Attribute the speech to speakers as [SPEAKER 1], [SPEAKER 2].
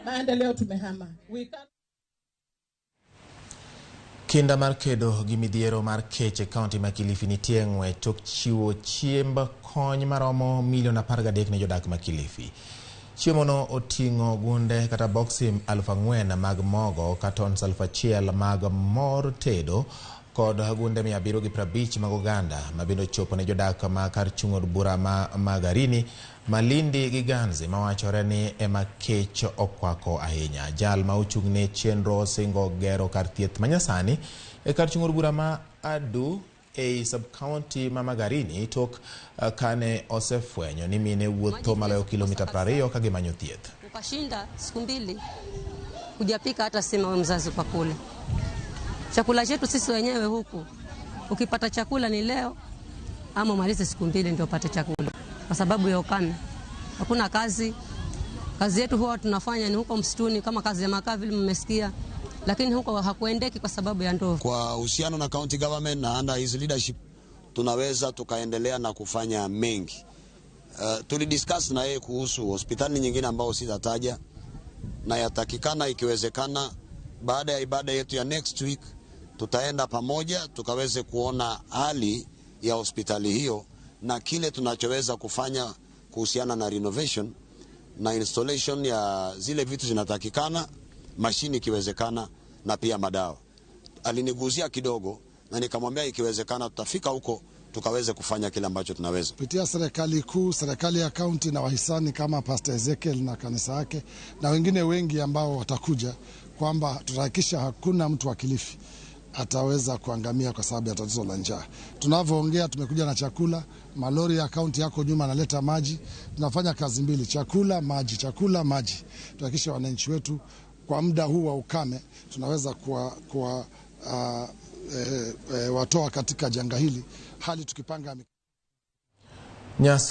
[SPEAKER 1] Maendeleo tumehama. We can't
[SPEAKER 2] Kinda mar kedo gi midhiero mar kech e kaunti ma Kilifi nitie e ng'wech tok chiwo chiemb kony maromo milion 13 ne jodak ma Kilifi. Chiemono oting'o gunde kata boksi 4,000 mag mogo, katons 1,000 mag mor tedo kod gunde 750 mag oganda ma bende ochopo ne jodak ma kar chung' od bura ma Magarini, Malindi gi Ganze mawachore ni ema kech okwako ahinya. Jal ma ochung' ne chenro osingo gero kar thieth manyasani e kar chung' od bura ma Adu ei sub-county ma Magarini tok kane osefwenyo ni mine wuotho maloyo kilomita 20 ka gimanyo thieth.
[SPEAKER 3] Ukashinda siku 2 hujapika hata sima wewe mzazi kwa kula. Chakula chetu sisi wenyewe huku, ukipata chakula ni leo ama umalize siku 2 ndio upate chakula, kwa sababu ya ukame. Hakuna kazi. Kazi yetu huwa tunafanya ni huko msituni, kama kazi ya makaa vile mmesikia, lakini huko hakuendeki kwa sababu ya ndovu.
[SPEAKER 4] Kwa uhusiano na county government na under his leadership tunaweza tukaendelea na kufanya mengi. Tulidiscuss na yeye kuhusu hospitali nyingine ambao sitataja, na yatakikana ikiwezekana baada ya ibada yetu ya next week tutaenda pamoja tukaweze kuona hali ya hospitali hiyo na kile tunachoweza kufanya kuhusiana na renovation na installation ya zile vitu zinatakikana, mashini ikiwezekana, na pia madawa. Aliniguzia kidogo na nikamwambia ikiwezekana tutafika huko tukaweze kufanya kile ambacho tunaweza.
[SPEAKER 5] Kupitia serikali kuu, serikali ya kaunti na wahisani kama Pastor Ezekiel na kanisa yake na wengine wengi ambao watakuja, kwamba tutahakikisha hakuna mtu wa Kilifi ataweza kuangamia kwa sababu ya tatizo la njaa. Tunavyoongea tumekuja na chakula, malori ya kaunti yako nyuma analeta maji. Tunafanya kazi mbili, chakula, maji, chakula, maji. Tuhakikishe wananchi wetu kwa muda huu wa ukame tunaweza kuwa watoa katika janga hili, hali tukipanga
[SPEAKER 2] Nyasi.